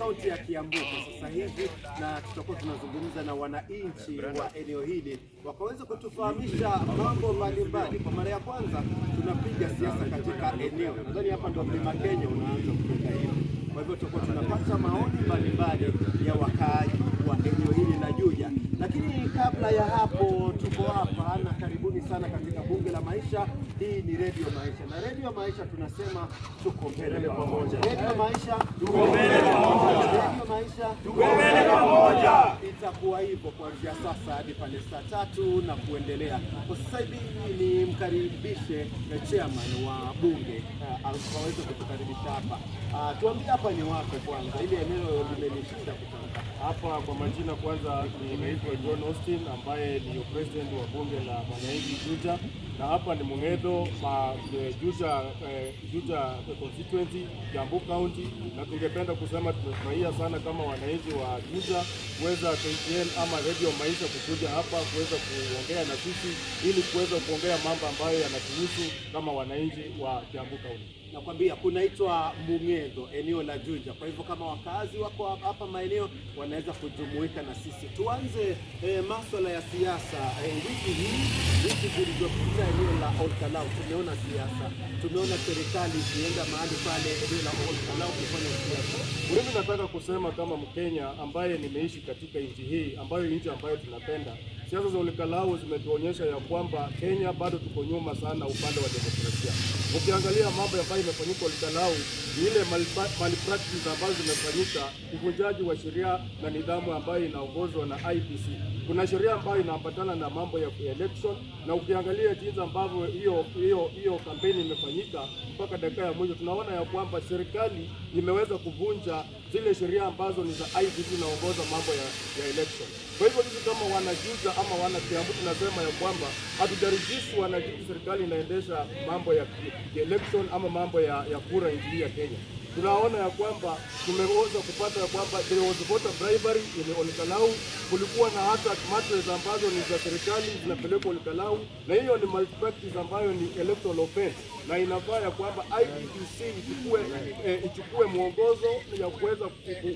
Kaunti ya Kiambu kwa sasa hivi, na tutakuwa tunazungumza na wananchi wa eneo hili wakaweza kutufahamisha mambo mbalimbali. Kwa mara ya kwanza tunapiga siasa katika eneo, nadhani hapa ndo Mlima Kenya unaanza kufika hivi. Kwa hivyo tutakuwa tunapata maoni mbalimbali ya wakaaji wa eneo hili la Juja, lakini kabla ya hapo tuko hapa na karibuni sana katika Bunge la Maisha. Hii ni Radio Maisha, na Radio Maisha tunasema tuko mbele pamoja. Radio Maisha, tuko mbele pamoja. Radio Maisha, tuko mbele pamoja. Itakuwa hivyo kuanzia sasa hadi pale saa 3 na kuendelea. Kwa sasa hivi ni mkaribishe chairman wa bunge aweze kutukaribisha hapa. Tuambie hapa ni wapi kwanza, ili eneo limenishinda kutamka. Hapa kwa majina kwanza ninaitwa John Austin ambaye ni president wa Bunge la Mwananchi Juja, na hapa ni Mung'etho ma Juja, Juja constituency, Kiambu County, na tungependa kusema tumefurahia sana kama wananchi wa Juja kuweza KTN ama Radio Maisha kukuja hapa kuweza kuongea na sisi ili kuweza kuongea mambo ambayo yanatuhusu kama wananchi wa Kiambu County. Nakwambia kunaitwa Mung'etho, eneo la Juja. Kwa hivyo kama wakazi wako hapa maeneo wanaweza kujumuika na sisi. Tuanze maswala ya siasa wiki hii, wiki zilizopita, eneo la Olkalau tumeona siasa, tumeona serikali ikienda mahali pale eneo la Olkalau kufanya siasa. Mimi nataka kusema kama Mkenya ambaye nimeishi katika nchi hii ambayo nchi ambayo tunapenda, siasa za Olkalau zimetuonyesha ya kwamba Kenya bado tuko nyuma sana upande wa demokrasia. Ukiangalia mambo ambayo imefanyika Olkalau ni ile malpractice ambazo zimefanyika, uvunjaji wa sheria na nidhamu ambayo inaongozwa na IEBC. Kuna sheria ambayo inaambatana na mambo ya election, na ukiangalia jinsi ambavyo hiyo kampeni imefanyika mpaka dakika ya mwisho, tunaona ya kwamba serikali imeweza kuvunja zile sheria ambazo ni za IEBC inaongoza mambo ya election. Kwa hivyo sisi kama wanajuja ama wana Kiambu tunasema ya kwamba hatujaridhishwa na jinsi serikali inaendesha mambo ya election ama mambo ya kura nchi ya Kenya. Tunaona ya kwamba tumeweza kupata ya kwamba there was voter bribery in Olkalau, kulikuwa na hata mattress ambazo ni za serikali zinapelekwa Olkalau, na hiyo ni malpractice ambayo ni electoral offense, na inafaa ya kwamba IEBC ichukue mwongozo ya kuweza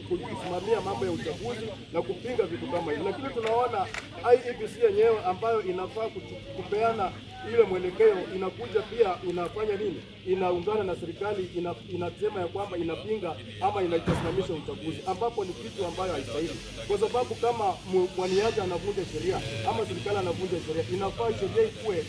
kusimamia mambo ya uchaguzi na kupinga vitu kama hivi, lakini tunaona IEBC yenyewe ambayo inafaa kupeana ile mwelekeo inakuja pia inafanya nini? Inaungana na serikali inasema ya kwamba inapinga ama inasimamisha uchaguzi, ambapo ni kitu ambayo haistahili, kwa sababu kama mwaniaji anavunja sheria ama serikali anavunja sheria, inafaa sheria ikuwe